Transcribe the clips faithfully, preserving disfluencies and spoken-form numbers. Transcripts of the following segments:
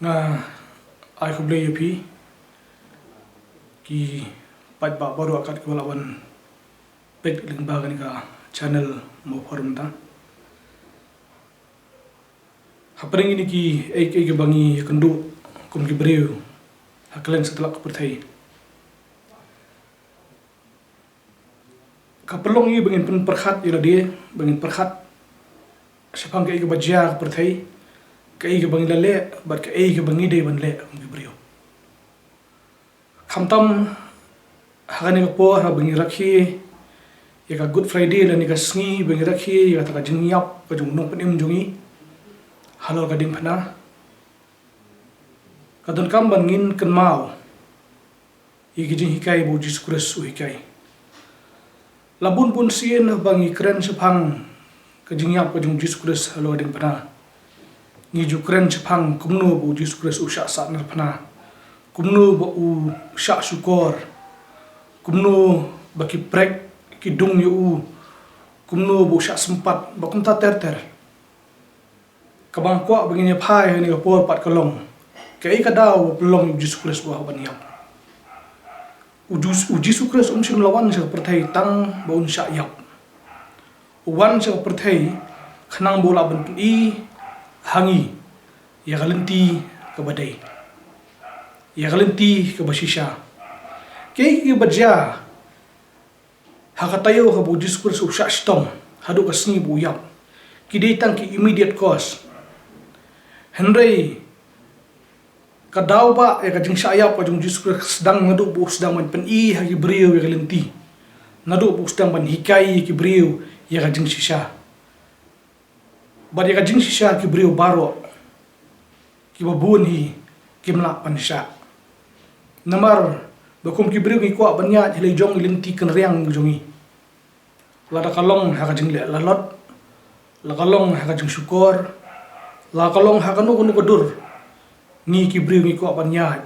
Nga ai khublei ïa phi ki paidbah baroh kat kiba la wan peit lyngba kane ka channel Mawphor Mynta. Hapdeng kine kiei kiei kiba ngi ïakynduh kum ki briew ha kylleng satlak ka pyrthei, ka pynlong ïa ngi ba ngin pynpyrkhat ïa lade, ba ngin pyrkhat shaphang kaei kaba jia ha ka pyrthei, kaei kaba ngi la leh bad kaei kaba ngi dei ban leh kum ki briew. Khamtam ha kane ka por haba ngi rakhe ïa ka Good Friday lane ka sngi ba ngi rakhe ïa kata ka jingïap ka jong u Nongpynim jong ngi halor ka diengphna, ka donkam ban ngin kynmaw ïa ki jinghikai ba u Jisu Khrist u hikai. La bun bun sien ba ngi kren shaphang ka jingïap ka jong u Jisu Khrist halor ka diengphna, ngi ju kren shaphang kumno ba u Jisu Khrist u shah sahnarphna, kumno ba u shah shukor, kumno ba ki prek ki dung ïa u, kumno ba u shah sympat, bad kumta ter ter. Kaba nga kwah ba ngin ïa phai ha kane ka por pat ka long, kaei ka daw ba pynlong ïa u Jisu Khrist u hap ban ïap? U Jus- u Jisu Khrist um shym la wan sha ka pyrthei tang ba un shah ïap. U wan sha ka pyrthei khnang ba u lah ban pyni ha ngi ïa ka lynti kaba dei, ïa ka lynti kaba shisha. Kaei kaba jia ha ka taïew haba u Jisu Khrist u shah shitom haduh ka sngi ba u ïap, ki dei tang ki immediate cause. Hynrei ka daw ba ïa ka jingshah ïap ka jong u Jisu Khrist ka sdang naduh ba u sdang ban pyni ha ki briew ïa ka lynti, naduh ba u sdang ban hikai ïa ki briew ïa ka jingshisha. Bad ïa ka jingshisha ki briew baroh kiba bun hi kim lah ban shah. Namar ba kum ki briew ngi kwah ban ïaid ha la i jong i lynti kynriang jong ngi. Lada ka long ha ka jingleh lalot, la ka long ha ka jingshukor, la ka long ha kano kano ka dur, ngi ki briew ngi kwah ban ïaid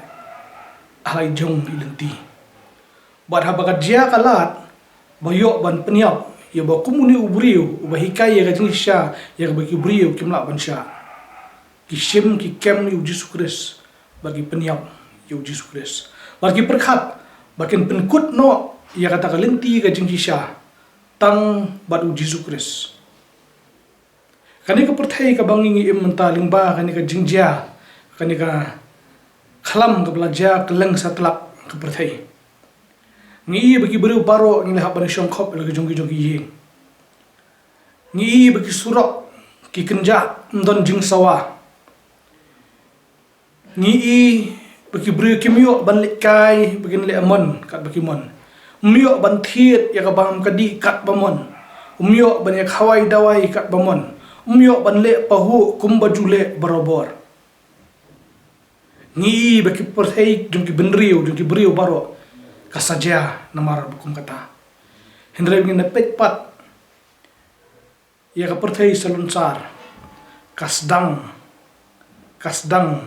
ha la i jong i lynti. Bad haba ka jia ka lad ba ïoh ban pynïap ïa ba kum une u briew uba hikai ïa ka jingshisha ïa kaba ki briew kim lah ban shah, ki shim ki kem ïa u Jisu Khrist bad ki pynïap ïa u Jisu Khrist. Bad ki pyrkhat ba kin pynkut noh ïa kata ka lynti ka jingshisha tang bad u Jisu Khrist. Kane ka pyrthei kaba ngi ngi im mynta lyngba kane ka jingjia, kane ka khlam kaba la jia kylleng satlak ka pyrthei, ngi i ba ki briew baroh ngi la hap ban shong khop ïa la ki jong ki jong ki ïing. Ngi i ba ki surok ki kynjah, ym don jingsawa. Ngi i ba ki briew kim ïoh ban leh kai ba kin leh mon kat ba ki mon. Ym ïoh ban thied ïa ka bam ka dih kat ba mon. Ym ïoh ban ïa khawai dawai kat ba mon. Ym ïoh ban leh pahuh kum ba ju leh barabor. Ngi i ba ki pyrthei jong ki bynriew jong ki briew baroh ka sa jia namar ba kum kata. Hynrei ngin ïa peit pat ïa ka pyrthei salonsar ka sdang, ka sdang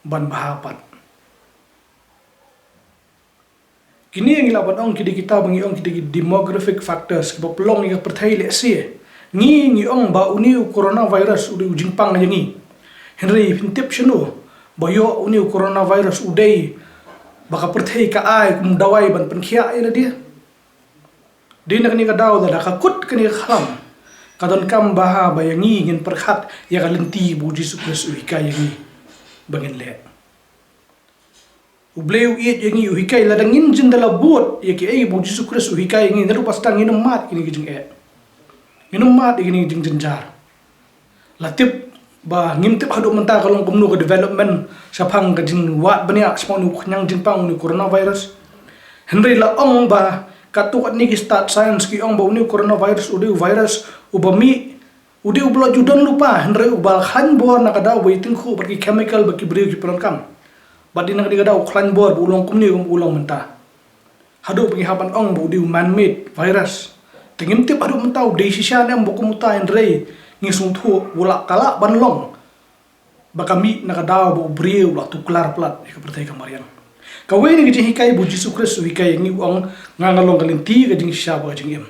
ban bha pat. Kine ngi lah ban ong ki dei kita ba ngi ong ki dei ki demographic factors kiba pynlong ïa ka pyrthei lehse. Ngi ngi ong ba une u coronavirus u dei u jingpang ïa ngi. Hynrei phin tip shano ba ïoh une u coronavirus u dei ba ka pyrthei ka ai kum dawai ban pynkhiah ïa lade? Dei na kane ka daw lada ka kut kane ka khlam, ka donkam bha ba ïa ngi ngin pyrkhat ïa ka lynti ba u Jisu Khrist u hikai ïa ngi ba ngin leh. U Blei u ïeit ïa ngi, u hikai, lada ngin jin da la bud ïa kiei ba u Jisu Khrist u hikai ïa ngi, naduh ba sdang ngin ym mad ïa kine ki jingeh. Ngin ym mad ïa kine ki jingjynjar. La tip ba ngim tip haduh mynta ka long kumno ka development shaphang ka jingwad bniah shaphang une u khñiang jingpang une u coronavirus. Hynrei la ong ba katto katne ki stad science ki ong ba une u coronavirus u dei u virus uba mih, u dei uba la ju don lypa, hynrei uba la khlaiñ bor na ka daw ba ïatyngkhuh bad ki chemical ba ki briew ki pyndonkam. Bad dei na kane ka daw u khlaiñ bor ba u long kumne kumba u long mynta. Haduh ba ngi hap ban ong ba u dei u man-made virus. Te ngim tip haduh mynta u dei shisha ne em ba kum uta, hynrei ngi sngewthuh u lah, ka lah ban long ba ka mih na ka daw ba u briew u la tuklar palat ïa ka pyrthei ka mariang. Kawei na ki jinghikai ba u Jisu Khrist u hikai ïa ngi, u ong, nga nga long ka lynti, ka jingshisha bad ka jingim.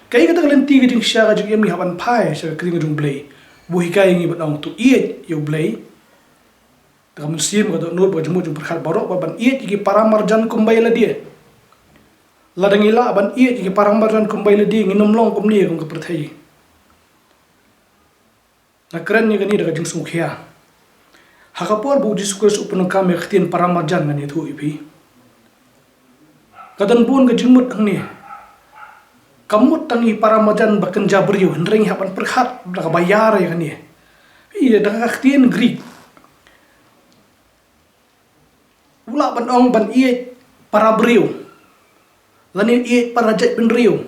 Kaei kata ka lynti, ka jingshisha, ka jingim? Ngi hap ban phai sha ka ktien ka jong u Blei ba u hikai ïa ngi ban ong to ïeit ïa u Blei Da ka mynsiem, ka dohnud, bad ka jingmut jingpyrkhat baroh, bad ban ïeit ïa ki para marjan kumba ïa lade. Lada ngi lah ban ïeit ïa ki para marjan kumba ïa lade, ngin ym long kumne kum ka pyrthei. Nga kren ïa kane da ka jingsngewkhia. Ha ka por ba u Jisu Khrist u pyndonkam ïa ka ktien para marjan, ngan ïathuh ïa phi. Ka don bun ka jingmut hangne. Kam mut tang ïa para marjan ba kynja briew, hynrei ngi hap ban pyrkhat da kaba ïar ïa kane. Ïa, da ka ktien Greek, u lah ban ong ban ïeit para briew, lane ïeit para jaitbynriew,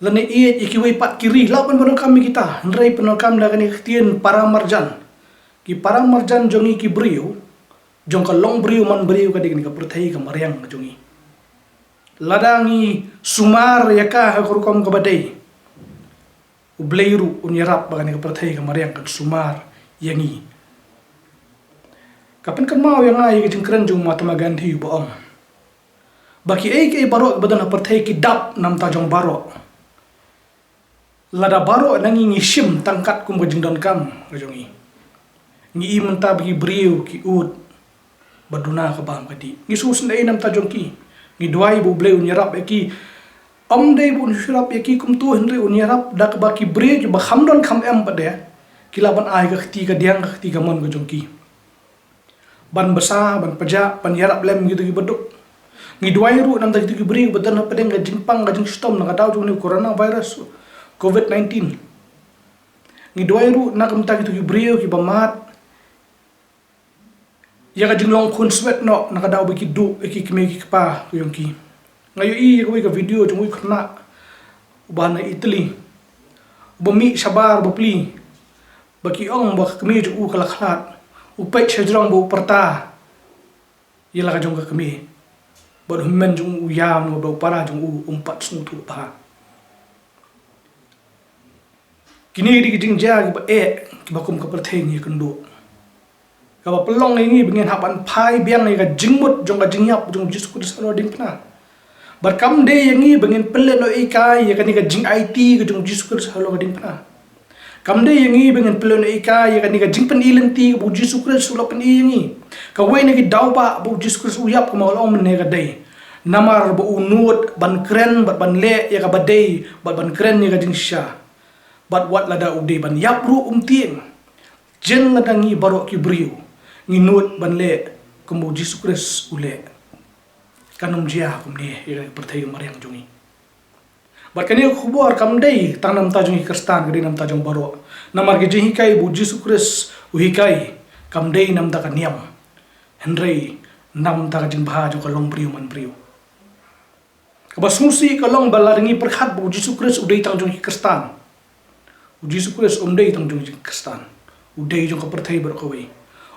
lane ïeit ïa kiwei pat ki ri, lah ban pyndonkam ïa kita, hynrei pyndonkam da kane ka ktien para marjan. Ki para marjan jong ngi ki briew, jong ka longbriew manbriew, ka dei kane ka pyrthei ka mariang ka jong ngi. Lada ngi sumar ïa ka ha ka rukom kaba dei, U Blei ruh un ïarap ba kane ka pyrthei ka mariang kan sumar ïa ngi. Ka pynkynmaw ïa nga ïa ka jingkren jong u Mahatma Gandhi, uba ong ba kiei kiei baroh kiba don ha pyrthei ki dap namar jong baroh. Lada baroh na ngi ngi shim tang katkum ka jingdonkam ka jong ngi, ngi i mynta ba ki briew ki ud ba duna ka bam ka dih. Ngi sngewsynei namar jong ki. Ngi duwai ba U Blei un ïarap ïa ki. Ym dei ba un ïarap ïa ki kumto, hynrei un ïarap da kaba ki briew kiba kham don kham em pat de, ki lah ban ai ka kti kadiang, ka kti kamon ka jong ki, ban bsa, ban pjah, ban ïarap lem ïa kito kiba duk. Ngi duwai ruh namar kito ki briew ba don hapdeng ka jingpang ka jingshitom na ka daw jong une u coronavirus, covid nineteen. Ngi duwai ruh namar kito ki briew kiba mad ïa ka jinglong khun swet noh na ka daw ba ki duh ïa ki kmie ki kpa ka jong ki. Nga ïohi ïa kawei ka video jong uwei u khynnah uba na Italy, uba mih shabar bapli, ba ki ong ba ka kmie jong u ka la khlad. U peit shajrong ba u pyrta ïa la ka jong ka kmie, bad u hynmen jong u u ïam, bad u para jong u um pat sngewthuh bha. Kine ki dei ki jingjia kiba eh, kiba kum ka pyrthei ngi ïakynduh, kaba pynlong ïa ngi ba ngin hap ban phai biang ïa ka jingmut jong ka jingïap jong u Jisu Khrist halor ka diengphna. Bad kam dei ïa ngi ba ngin pynlehnohei kai ïa kane ka jingaiti ka jong u Jisu Khrist halor ka diengphna. Kam dei ïa ngi ba ngin pynlehnohei kai ïa kane ka jingpyni lynti kaba u Jisu Khrist u la pyni ïa ngi. Kawei na ki daw ba, ba u Jisu Khrist u ïap, kumba nga la ong mynne, ka dei namar ba u nud ban kren bad ban leh ïa kaba dei, bad ban kren ïa ka jingshisha. Bad wat lada u dei ban ïap ruh um tieng. Jin lada ngi baroh ki briew ngi nud ban leh kumba u Jisu Khrist u leh, kan ym jia kumne ïa ka pyrthei ka mariang jong ngi. Bad kane ka khubor kam dei tang namar jong ki Khristan, ka dei namar jong baroh. Namar ka jinghikai ba u Jisu Khrist u hikai kam dei namar ka niam, hynrei namar ka jingbha jong ka longbriew manbriew. Kaba sngewsih ka long ba lada ngi pyrkhat ba u Jisu Khrist u dei tang jong ki Khristan, u Jisu Khrist um dei tang jong ki Khristan. U dei jong ka pyrthei baroh kawei.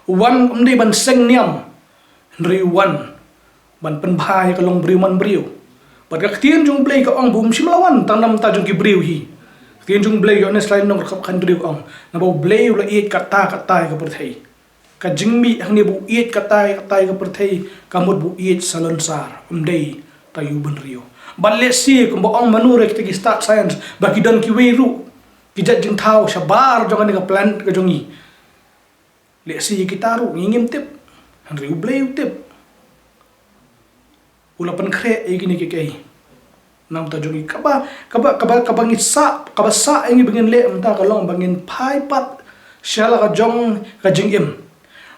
U wan um dei ban seng niam, hynrei u wan ban pynbha ïa ka longbriew manbriew. Bad ka ktien jong u Blei ka ong ba um shym la wan tang namar jong ki briew hi. Ka ktien jong u Blei, Ïoannis lai lynnong, dkhot khathynriew, ka ong, naba u Blei u la ïeit katta katta ïa ka pyrthei. Ka jingmih hangne ba u ïeit katta katta ïa ka pyrthei, ka mut ba u ïeit salonsar, um dei tang ïa u bynriew. Bad lehse kumba ong mano ruh kita ki stad science, ba ki don kiwei ruh ki jait jingthaw shabar jong kane ka planet ka jong ngi. Lehse ïa kita ruh ngi ngim tip, hynrei u Blei u tip. U la pynkhreh ïa kine kiei kiei namar jong ngi. Kaba, kaba, kaba, kaba ngi sah, kaba sah ïa ngi ba ngin leh mynta ka long ba ngin phai pat sha la ka jong ka jingim.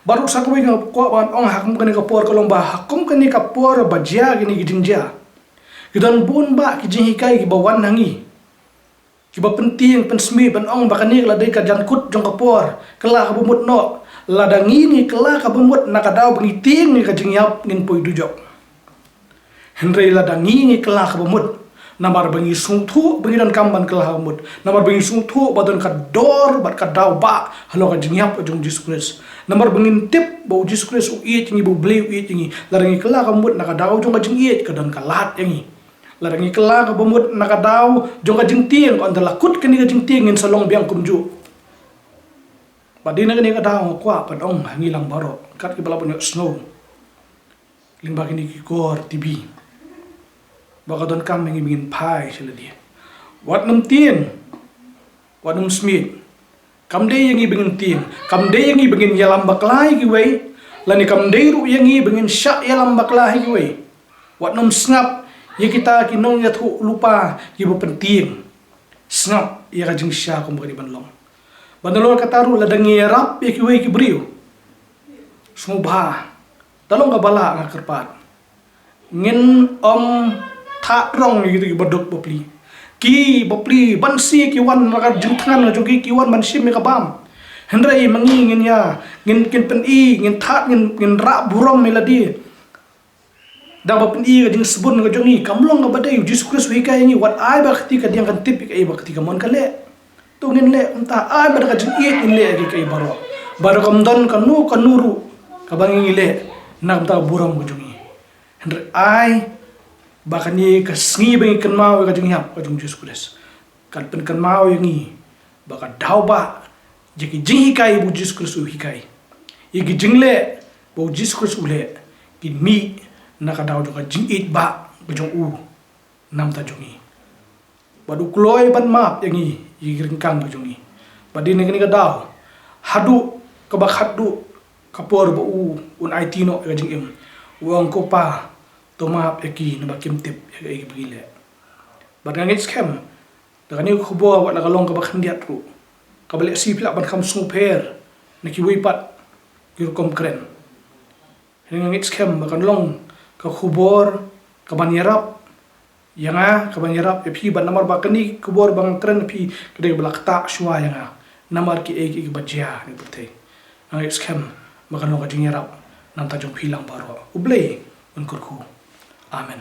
Bad ruh sa kawei nga kwah ban ong ha kum kane ka por ka long ba ha kum kane ka por ba jia kine ki jingjia, ki don bun bah ki jinghikai kiba wan ha ngi, kiba pyntieng pynsmit ban ong ba kane ka la dei ka jingkut jong ka por, kylla kaba mut noh. Lada ngi ngi kylla kaba mut, na ka daw ba ngi tieng ïa ka jingïap ngin poi dujok. Hynrei lada ngi ngi kylla kaba mut, namar ba ngi sngewthuh ba ngi donkam ban kylla kaba mut, namar ba ngi sngewthuh ba don ka dor bad ka daw bah halor ka jingïap jong u Jisu Khrist, namar ba ngin tip ba u Jisu Khrist u ïeit ïa ngi, ba u Blei u ïeit ïa ngi, lada ngi kylla kaba mut, na ka daw jong ka jingïeit ka don ka lad ïa ngi. Lada ngi kylla kaba mut, na ka daw jong ka jingtieng, ka ong, te la kut kane ka jingtieng, ngin sa long biang kumjuh. Bad dei na kane ka daw nga kwah ban ong ha ngi lang baroh, kat kiba lah ban ïohsngew lyngba kine ki kor T V, ba ka donkam ïa ngi ba ngin phai sha lade. Wat nym tieng, wat nym smit. Kam dei ïa ngi ba ngin tieng, kam dei ïa ngi ba ngin ïalam bakla ïa kiwei, lane kam dei ruh ïa ngi ba ngin shah ïalam bakla ïa kiwei. Wat nym sngap ïa kita ki nongïathuhlypa kiba pyntieng. Sngap ïa ka jingshisha kumba ka dei ban long. Ban da long kata ruh, lada ngi ïarap ïa kiwei ki briew, sngewbha, da long kaba lah, nga kyrpad, ngin ym thad rong ïa kito ki baduk bapli. Ki bapli ban sih ki wan na ka jingthngan ka jong ki, ki wan ban shim ïa ka bam. Hynrei ma ngi ngin ïa, ngin, ngin pyni, ngin thad, ngin, ngin rah burom ïa lade da ba pyni ka jingsbun ka jong ngi. Kam long kaba dei. U Jisu Khrist u hikai ïa ngi, wat ai ba ka kti kadiang kan tip ïa kaei ba ka kti kamon ka leh. To ngin leh kumta, ai ba da ka jingïeit ngin leh ïa kiei kiei baroh. Ba da kam don kano kano ruh kaba ngi leh na ka bynta burom ka jong ngi. Hynrei ai ba kane ka sngi ba ngi kynmaw ïa ka jingïap ka jong u Jisu Khrist, kan pynkynmaw ïa ngi ba ka daw bah, ïa ki jinghikai ba u Jisu Khrist u hikai, ïa ki jingleh ba u Jisu Khrist u leh, kin mih na ka daw jong ka jingïeit bah ka jong u na ka bynta jong ngi. Bad u kloi ban map ïa ngi ïa ki ryngkang ka jong ngi. Bad dei na kane ka daw, haduh kaba khatduh ka por ba u, un aiti noh ïa ka jingim, u ong, "Ko Pa, to map ïa ki, namar kim tip ïa kaei ba ki leh." Bad nga ngeit skhem, da kane ka khubor wat la ka long kaba khyndiat ruh, kaba lehse phi lah ban kham sngewpher na kiwei pat ki rukom kren. Nga ngeit skhem ba kan long ka khubor kaban ïarap ïa nga, kaban ïarap ïa phi, bad namar ba kane ka khubor ba nga kren ïa phi ka dei kaba la ktah shuwa ïa nga namar kiei kiei kiba jia ha kane ka pyrthei. Nga ngeit skhem ba kan long ka jingïarap na ka bynta jong phi lang baroh. U Blei un kyrkhu. Amen.